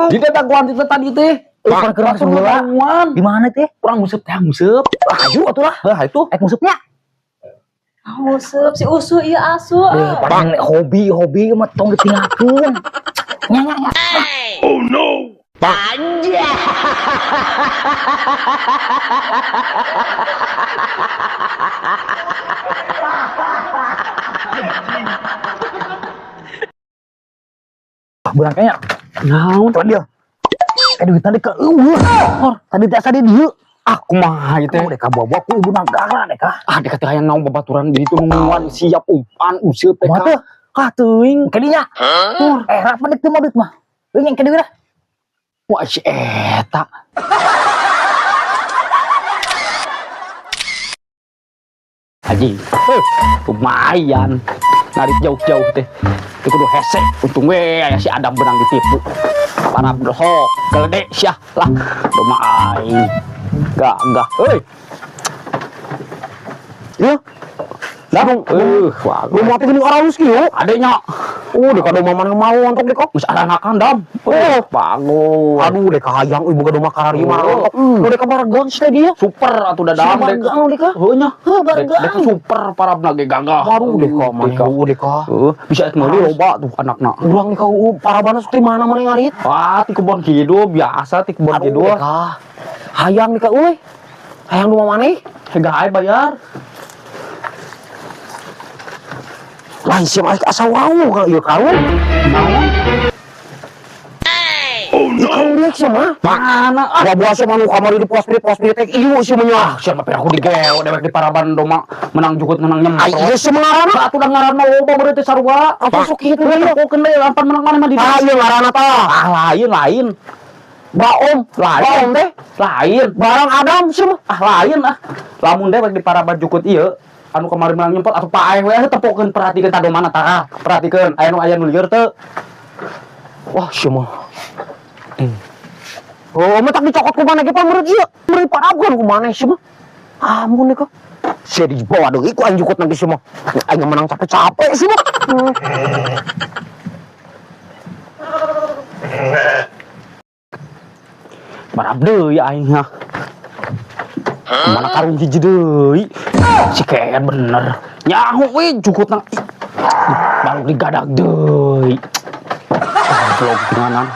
Di daguan itu tadi teh. Keur keur langsung heula. Daguan. Di mana teh? Kurang nguseup teh, nguseup. Ayo atuh lah. Heuh, itu. Ek ngusupnya. Nguseup si Usu ieu asu. Eh, paling hobi hobi mah tong ditinggalkeun. Nya nya nya. Oh no! Beurang kayaknya. Naon? Tuan dia. Eh, duit tadi ke eueuh. Tadi teh asa di dieu. Ah, kumaha ieu teh? Teh deka bawa ku ibu nagara deka. Ah, deka teh hayang naon babaturan di ditu nungguan siap umpan useup teh. Kumaha teh? Ah, teuing. Kadinya. Eh, rapat teu mau duit mah. Euy, yang kadieu lah. Wah, si eta. Haji, lumayan. Narik jauh-jauh teh. Itu kudu hese. Untung we aya si Adam benang ditipu. Para berhok, gelede sia lah. Domba aing. Gagah, euy. Ya. Lah, wah, Lu mau gini orang kieu? Adenya. Oh, deka domba mana mau ontok deka. Geus aranakan, Dam. Oh. Bagus. Aduh, deka hayang euy boga domba karari mah Oh. ontok. Lu deka baregang sih dia. Super atuh dadam Baregang deka. Heuh nya. Heuh, baregang. Deka super parabna ge gagah. Baru deka mana eueuh deka. Heuh, bisa meuli loba tuh anakna. Urang deka eueuh parabana sok di mana mana ngarit. Wah, ti kebon kidul biasa ti kebon Aduh, kidul. deka. Hayang deka euy. Hayang domba maneh. Hega ae bayar. Lain sih mah asa wau ka ieu karun. Naon? Oh no! Karun dia sih mah. Mana? Ah, Buah sih mah nu kamari di pos pos teh ieu sih mah nya. ah, siapa pira aku digeo dewek di paraban doma menang jukut menang Ai nyemprot. ieu sih mah ngaranna. Atuh da ngaranna loba berarti sarua. Apa sok kitu deui? Tempokeun deui lampan menang mana mah di. Ah, ieu ngaranna tah. Ah, lain lain. Baom, Lain. Baom teh. Lain. Barang Adam sih mah. Ah, lain ah. Lamun dewek di paraban jukut ieu anu kemarin menang nyemprot atau paeh we tempokeun, perhatikeun tah domana tah. Perhatikeun aya nu lieur teu. Wah, sih mah. Oh, mah tak dicokot ku mana ge pameureut ieu. Meureut parabkeun ku maneh sih mah. Ampun deh kok. Sia dibawa deui ku aing jukut nanti sih mah. Aing menang capek-capek sih mah. Barab deui aing mah. Mana karung hiji deui. Si keet bener. Nyaho we jukutna. Ih, baru digadag deui. Goblok tinganan.